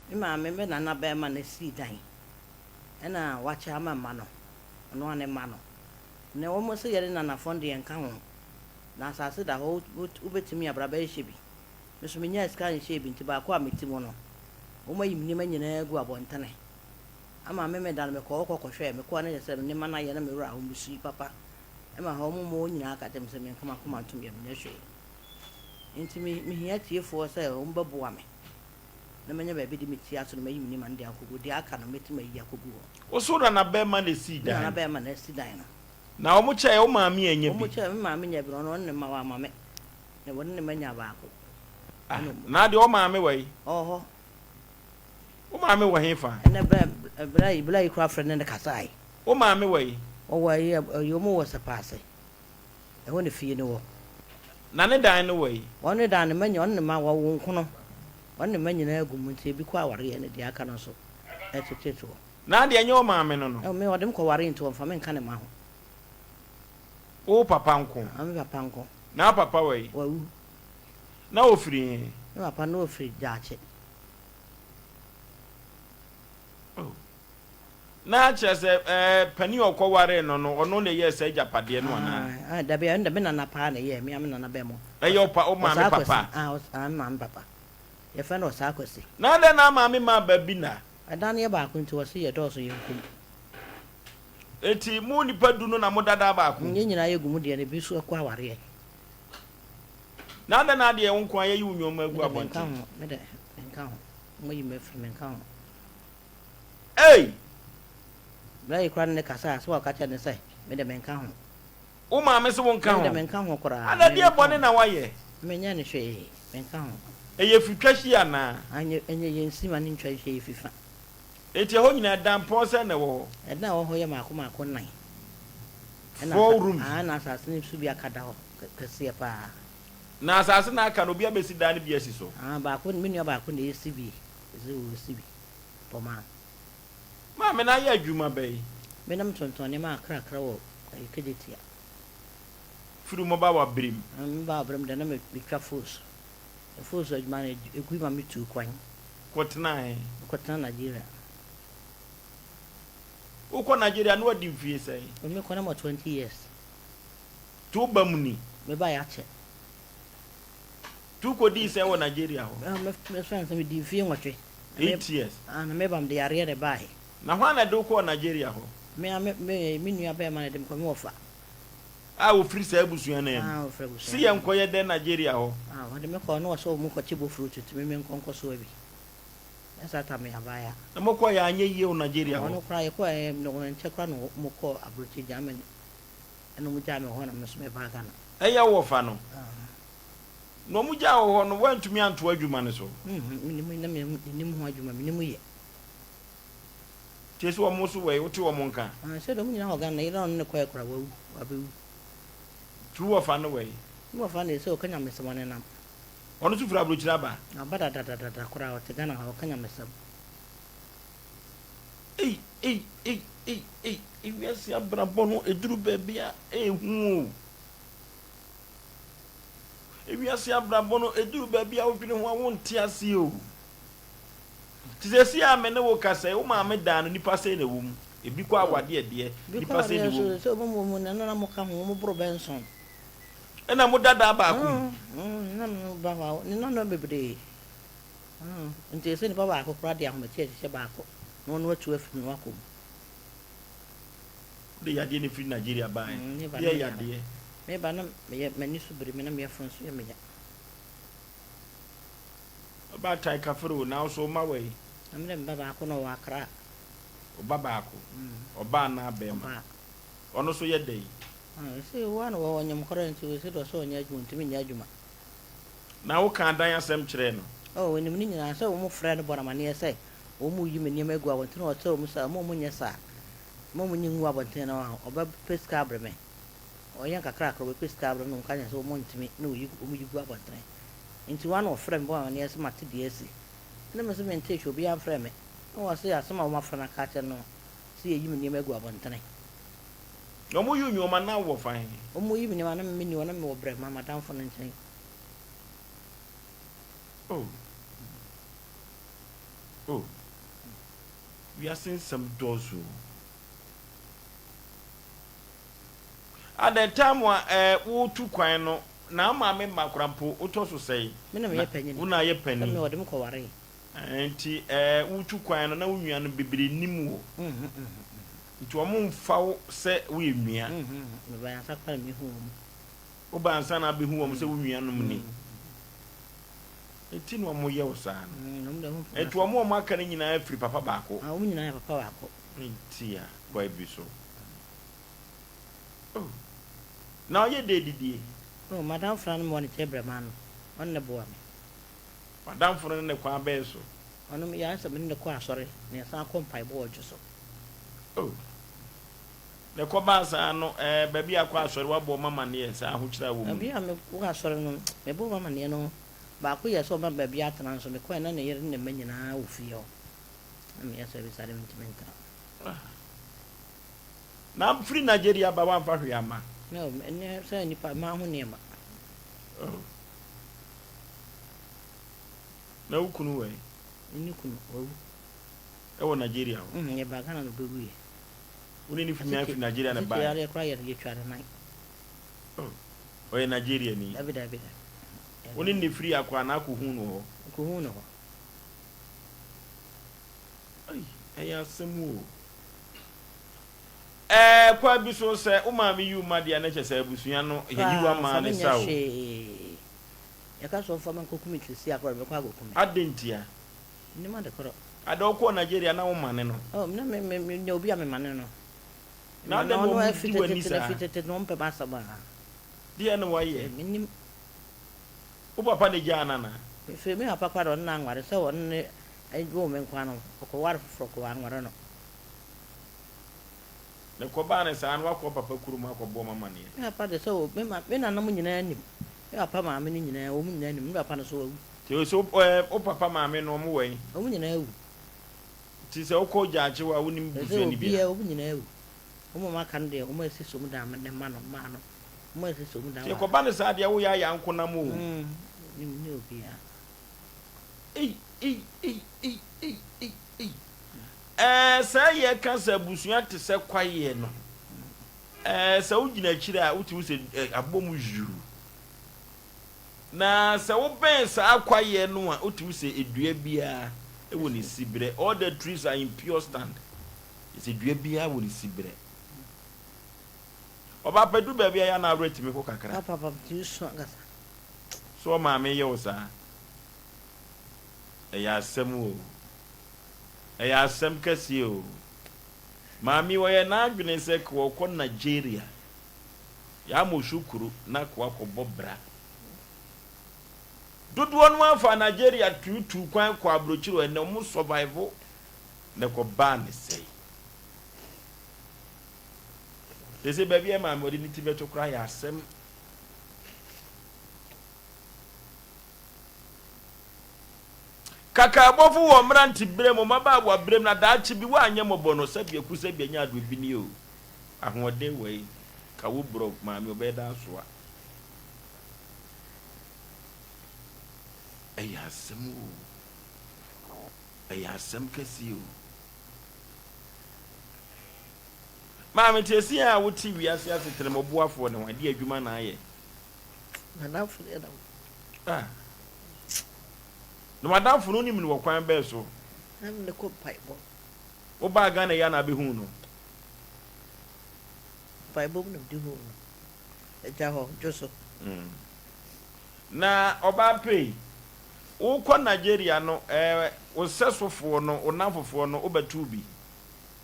Me maame, me nana bɛrima na esii dan, ɛna wakyɛ ama mma no, ɔno ara ne mma no. Na wɔn se yɛne nanafoɔ no de yɛnka ho, na asase da hɔ, wobɛtumi abra bɛhyehyɛ bi. Me nso menyaa sika nhyɛɛ bi, nti baako a mete mu no, wɔayi me nneɛma nyinaa agu abɔntene. Ama me meda no mekɔɔ hɔ kɔ kɔhwɛɛ, mekɔɔ no kyerɛ sɛ me nneɛma no ayɛ na me werɛ ahow, mesui papa. Ɛma hɔ wɔn wɔn nyinaa ka kyerɛɛ me sɛ menka m'akoma ntom yɛ menyɛ hwee. Nti me mehia atiefoɔ sɛ wɔbɛboa me na manya baabi de me ti ato na mayi me nneɛma no de akɔgu, deɛ aka no mɛtumi ayi akɔgu hɔ. Wo so nana bɛrima na esii Me dan nana no? bɛrima na asi dan no. Na wɔn kyɛɛ, wo maame annya bi? Wɔn kyɛɛ, me maame nyaa bi na ɔno ɔne ne mma wamma me. Na wɔne ne mma nyaa baako. Ah, na deɛ wo maame wɔ yi? Ɔwɔ hɔ. Wo maame wɔ he fa? Ɛnɛ brɛ brɛ yi brɛ yi koraa frɛ ne ne kasae. Wo maame wɔ yi? Ɔwɔ ayi ayi wɔn wɔ Sɛpaase. Ɛhɔ na fie no wɔ. Na ne dan no wɔ yi? Wɔn ne dan no mma nyinaa ɔne ne mma wɔwo nkono. Ɔne ne mma nyinaa gu mu nti ebi kɔ awareɛ ne deɛ aka no nso ɛtete toɔ. Na deɛ ɛnyɛ wo maame no no? Me ɔde me kɔwaree nti ɔmfa me nka ne mma ho. Wo papa nko? Me papa nko. Na wo papa wɔ he? Wawu. Na ɔfiri he? Me papa na ɔfiri Gyaakye. Oh. Na kyerɛ sɛ ɛɛ panin a ɔkɔwaree no no, ɔno na ɛyɛɛ saa agyapadeɛ no anaa? Ah, ah, dabi, ɛno de me nana paa na ɛyɛɛ, me ara me nana bɛn mo. Ɛyɛ wo pa, wo maame Ɔsaa papa? Kwasi, ah, ɔs, ah, me maame papa. Yɛfrɛ no Ɔsaa Kwasi. Na adɛn na maame maa ba bi na? Ɛdan no yɛ baako nti wɔse yɛdɔɔso yɛnkɔ mu. Enti mo nnipa du no na moda dan baako mu? Yɛn nyinaa yɛgu mu deɛ na ebi nso kɔ awareɛ. Na adɛn na adeɛ wo nko ara yɛyi wo nnoɔma agu Me de menka abɔnten? ho, me de menka ho. Moayi me afiri menka ho. Ei! Berɛ yi koraa ne ne kasa a, sɛ wɔka kyerɛ no sɛ, me de menka ho. Wo maame se wonka Me de ho? menka ho koraa, Ada me deɛ menka bɔne ho. na woayɛ? Menyɛɛ no hwee, menka ho. Ɛyɛ fitwa hyia anaa? Anyɛ, ɛnyɛ yɛnsi ma no ntwa nhwɛ yɛ fifa. Enti ɛhɔ nyinaa dan pɔn sɛn na ɛwɔ hɔ? Ɛdan a ɛwɔ hɔ yɛ mmaako mmaako nnan. Ɛna Four asa, rooms. aa, ɛna asase no so bi aka da hɔ kɛseɛ paa. Na asase no a aka no, obi abɛsi dan no bi asi so? Aa, baako, me nua baako na ɛresi bi, ɛsɛ ɔresi bi, Pɔmaa. Maame no ayɛ adwuma bɛn? Me na metontɔn nneɛma akrakra wɔ ɛyi Kejetia. Firi mo ba w'aberem? Me ba w'aberem deɛ na metwa fos. Fos adwuma no ɛgui ma metuu kwan. Kɔtenaa he? Mekɔtenaa Nigeria. Wokɔ Nigeria na wadi mfie sɛn? Mekɔ na mewɔ 20 years. Nti wo ba mu ni? Me baeɛ akyɛ. Nti wokɔdii sɛn wɔ Nigeria hɔ? Mefrɛ no sɛ medii mfie nwɔtwe. 8 years. Na meba mede yareɛ na ɛbaeɛ. Na hwan na ɛde wo kɔɔ Nigeria hɔ? Me ara me me nua barima na ɛde me kɔɔ, me wɔfa. A wɔfiri saa abusua no ara mu. Ah, wɔfiri abusua Se no mu. yɛnkɔyɛ dɛn Nigeria hɔ? Ah, wɔde me kɔɔ na wɔsɛ wɔn kɔkye bofrot nti me menkɔ nkɔsoa bi. Nyɛ saa ta meyɛ abaayewa. Na mokɔeɛ a anyɛ yie wɔ Nigeria hɔ? Ɔno koraa yɛkɔɔ ɛɛ no nkyɛ koraa na wɔkɔɔ aburokyi Germany ɛna wɔgyaa me wɔ hɔ na me nso mebaa Ghana. Ɛyɛ wo wɔfa no? Ah. Na wɔgyaa wo hɔ no woantumi antoa adwuma no so? Nhmm, menim na mennim ho adwuma, menim yɛ. Tie sɛ wɔn nso wɔ he, wote wɔn nka? Ah, sɛ deɛ wɔn nyinaa wɔ Ghana, yere a ɔne no kɔɛ koraa wawu, wabewu. Nti wo wɔfa no wɔ he? Me wɔfa no deɛ sɛ ɔka nyamesɛm ɔnenam. Ɔno nso firi abrokyire aba? Waba dadadadada koraa, ɔte Ghana ha, ɔka nyamesɛm. Ei ei ei ei ei ewiase abrabɔ no eduru baabi a ehu o. Ewiase abrabɔ no eduru baabi a wodwene ho a wonte aseɛ o. Nti seesei a me ne wo kasa yi, wo maame dan no, nnipa sɛn na ɛwɔ mu? Ebi kɔ awadeɛ deɛ, Ebi kɔ nnipa sɛn na awadeɛ ɛwɔ mu? nso, sɛ wɔn mu na na mo ka ho, wɔn boro bɛnson. Ɛna mo da dan baako mu? Mm, na mo ba hɔ a, ne nananom bebree. Mm, nti ɛsɛ nipa baako koraa de ahometeɛ hyehyɛ baako, na ɔno atu afiri mu na wakɔ mu. Wode yadeɛ na ɛfiri Nigeria baeɛ? Mm, me ba Deɛ na meyare. yadeɛ? Me ba na meyɛ, m'ani so biri me na me yafunu nso yɛ me ya. Ɔbaatan kafre o, nanso wo mma wɔ he? Na me de me ba baako na ɔwɔ Accra. Wo ba baako? Ɔbaa anaa bɛɛma? Ɔbaa. Ɔno nso yɛ dɛn? Ah, ɔse wo ara na wɔ ɔnyem koraa nti ɔse deɛ ɔsɛ ɔnyɛ adwuma ɔntumi nyɛ adwuma. Na wo kaa dan asɛm kyerɛɛ no? Oh, ɔnim ne nyinaa, sɛ wɔn frɛ no bɔ no amaneɛ sɛ wɔn reyi me nneɛma agu abɔnten na ɔsrɛ wɔn sɛ mma wɔn nyɛ saa, mma wɔn nyi ngu abɔnten na ɔbɛ pɛ sika abre me. Ɔyɛ nkakrakra ɔbɛpɛ sika abrɛ me na wɔka kyerɛ no sɛ wɔn ntumi na wɔyi wɔn yi gu abɔntene. Nti wɔn na wɔfrɛ me bɔ me amaneɛ sɛ mate deɛ asi. Ɛna me nso mentee hwee obiara mfrɛɛ me. Na wɔse asɛm a wɔafrɛ no aka akyerɛ no sɛ yɛyi me nneɛma agu abɔntene. Na wɔyi wo nneɛma na wowɔ fa he? Wɔyi me nneɛma na menni hɔ na mewɔ Brɛma m'adamfo no nkyɛn. Oh. Oh, wiase nsɛm dɔɔso o. At the time a eh, wotu kwan no, na wo maame mma koraa mpo, wotɔ so sɛn? Me na meyɛ panyin. Wo na ayɛ Sɛ panin. me wɔde me kɔwaree. Eh, nti eh, wotu kwan no, na wo nuanom bebree nnim wo. Nti wɔmfa wo sɛ woyɛ nua. Mebae ansa koraa na mehu wɔn. Wobae ansa na abɛhu wɔn sɛ wo nuanom ni. Nti na wɔyɛ wo saa no. Nti wɔn a wɔaka no nyinaa firi papa baako. Wɔn nyinaa yɛ papa baako. Nti a boy bi so. Oh. Na ɔyɛ dɛ didie? Oh, m'adamfo no a na mewɔ ne nkyɛn brɛmaa no, ɔno na ɛboa me. W'adamfo no ne ne kwan bɛn so? Ɔno, meyɛ sɛ me ne no kɔ asɔre na yɛsan kɔ mpaebɔ wɔ dwo so. Oh. Na ɛkɔbaa saa no, ɛɛ, baabi a akɔ asɔre, woabɔ wɔn amanneɛ saa ahokyere a wɔ mu no? Baabi a mekɔ asɔre no, mebɔɔ wɔn amanneɛ no, baako yɛɛ sɛ ɔma me baabi atena nso mekɔe na ne yere ne ne mma nyinaa wɔ fie hɔ. Na meyɛ sɛ abisa de mentumi ntena. Ah. Na firi Nigeria ba woamfa hwee amma? No, ɛnyɛ sɛ nnipa, mmaa ho nneɛma. Oh. Na wo kunu wɔ he? Menni kunu, wawu. Ɛwɔ Nigeria hɔ? Mm, yɛbaa Ghana na ɔbɛwuiɛ. Wo ne no fi nyinaa firi Nigeria na ɛbaeɛ? Asekyere yareɛ koraa yɛ no, yɛtwaa ne nan. Oh, ɔyɛ Nigeriani? Dabi, dabi, dabi. Wo ne no firi akɔ anaa akɔhuu no wɔ hɔ? Mekɔhuu no hɔ. Ei, ɛyɛ asɛm o. Ɛɛ, kwan bi so sɛ wo maame yi wo mma deɛ a na kyerɛ sɛ abusua no yɛyi wo Koraa, ama ɔmfa ne me nyɛ sa o. hwee. Yɛka sɛ ɔmfa me nkɔku me seesei a koraa ɔde mɛkɔ akɔku me. Adɛn ntia? Mennim ade korɔ. Ada wokɔɔ Nigeria na womane no? Oh, na me, me, menya obi a memane no. Na Memane adɛn na ɔno wɔn afi di w'ani tete, saa? afi tete na ɔmpɛ m'asɛm a. Deɛn na wayɛ? Mennim. Wo papa na egyaa no anaa? Mefiri me papa koraa de ɔne no anware, sɛ ɔne no woo me nkoa no, ɔkɔware foforɔ kɔ, wanware no. Na ɛkɔbaa no saa no, woakɔ wo papa kurom akɔbɔ wɔn amaneɛ? Me papa de, sɛ o, me ma, me nananom nyinaa nim. Me papa maame no nyinaa, wɔn nyinaa nim. Me papa no nso wawu. Nti sɛ wo, ɛɛ, wo papa maame no, wɔn wɔ he? Wɔn nyinaa awu. Nti sɛ wokɔ gyaakye hɔ a, wonim Sɛ busuani obiara, biara? wɔn nyinaa awu. Wɔn a wɔaka no deɛ, wɔn a asisi wɔn dan, ne mma no, mmaa no, wɔn a asisi wɔn dan Nti wɔ ha. ɛkɔba no saa deɛ, woyɛ ayɛ ankonam o. Mm, menni obiara. Ei, ei, ei, ei, ei, ei, ei. Ɛɛ, sɛ yɛka sɛ abusua te sɛ kwaeɛ no, ɛɛ, sɛ wogyina akyire a, wotumi sɛ ɛ, abɔ mu yuu. Na sɛ wobɛn saa kwaeɛ no a, wotumi sɛ dua biara wɔ ne siberɛ. All the trees are in pure stand. Sɛ dua biara wɔ ne siberɛ. Ɔbaa pa du baabi a yɛ na awerɛ tumi kɔ kakra. Papa, papa, tumi su ankasa. So ɔmaame yɛ wo saa? Ɛyɛ asɛm o. Ɛyɛ asɛm kɛseɛ o. Maame yi ɔyɛ n'adwene sɛ kɔ ɔkɔ Nigeria. Yamoussoukro na kɔ akɔbɔ bra. Dodoɔ no ara faa Nigeria tuutuu kwan kɔ aburokyire hɔ, ɛnɛ wɔn survive na ɛkɔ baa ne sɛe. Sese baabi a maame ɔde ne ti bɛto koraa yɛ asɛm. Kakaabɔfo wɔ mmerante berɛ mu, mmabaawa berɛ mu, na daakye bi woanyɛ mmɔbɔ no, sɛdeɛ ku sɛdeɛ nyɛ adeɛ bi nie o. Ahoɔden wɔ yi, ka wo brɔ maame ɔbɛyɛ dɛ asoa. Ɛyɛ asɛm o, ɛyɛ asɛm kɛseɛ o. Maame teesie a wote wiase asetena mu ɔboafoɔ ne ho, ɛdeɛ adwuma na ayɛ. M'adamfo deɛ na. Ah. Na w'adamfo no wonim no wɔ kwan bɛn so? Na me ne kɔ mpaebɔ. Wobaa Ghana yi a na abɛhuu no? Mpaebɔ mu na mede huu no. Agya hɔ, dwo so. Mm. Na ɔbaa pei, wokɔ Nigeria no, eh, wo sɛsofoɔ no, wo nnamfofoɔ no, wobɛtoo bi?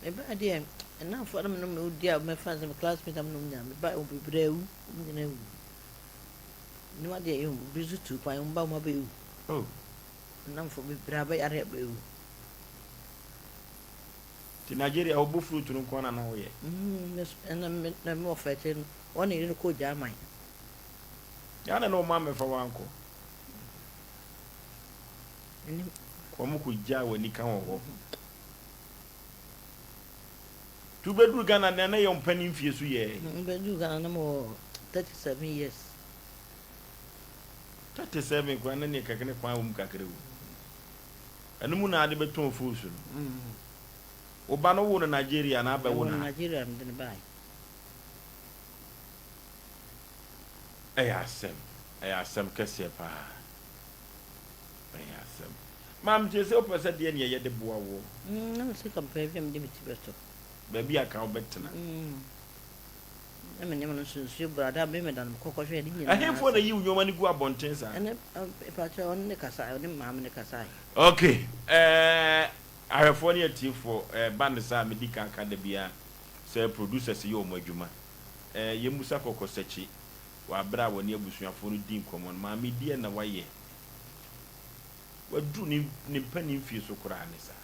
Mebaa deɛ, nnamfoɔ no me ne wɔn di a mɛfa sɛ me classmate a me ne wɔn nyinaa, mebaa wɔn bebree awu, wɔn nyinaa awu. Nneɛma deɛ ɛyɛ hu, obi nso tu kwan, wɔn ba wɔn abɛwu. Oh. Nnamfo bebree abɛyare abɛwu. Nti Nigeria hɔ bo fruit no nko ara na na woyɛ? Mm, me so, ɛna me na me wɔfa akyire no, wɔn ne yere no kɔɔ German. Ghana na wɔn ammɛfa wo ankɔ? Menim. Wɔn kɔ gyaa w'ani ka wɔ hɔ. Nti wobɛduru Ghana deɛ na yɛ wo mpanin mfie so yɛɛ? Mebɛduru Ghana na mewɔ 37 years. 37 koraa na neɛ kakra kwan wɔ mu kakra o. Ɛno mu na ade bɛtɔn foosu no. Wo ba no woo no Nigeria anaa abɛwo Yɛwoo no no ha? Nigeria na mede no baeɛ. Ɛyɛ asɛm, ɛyɛ asɛm kɛseɛ paa. Ɛyɛ asɛm. Maame tie sɛ wopɛ sɛ deɛ neɛ yɛde boa woɔ. Mm, na me sika mpɛ baabi a mede me ti bɛto. Baabi a kan wobɛtena. Mm. Na me nneɛma no nso nsuo brada me meda no mekɔ kɔhwɛ ne nyinaa. Ɛhefoɔ na yi wo nneɛma no gu abɔnten saa? Ɛne mpakyɛ ɔne ne kasae, ɔne maame ne kasae. Ok, ɛɛ ahwɛfoɔ ne atiefoɔ, ɛba no saa a medi kan ka da biara sɛ producers yɛ wɔn adwuma. Ɛɛ yɛmmusa Kɔkɔsakyi wɔ aberɛ a wɔne abusuafoɔ no di nkɔmmɔ no, maame deɛn na wayɛ? Waduru ne ne mpanin mfie so koraa ne saa.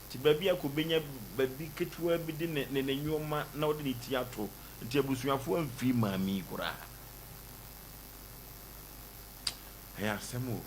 Nti baabi a kɔbɛnya baabi ketewa bi de ne ne ne nnoɔma na ɔde ne ti ato. Nti abusuafoɔ amfiri maame yi koraa. Ɛyɛ asɛm o.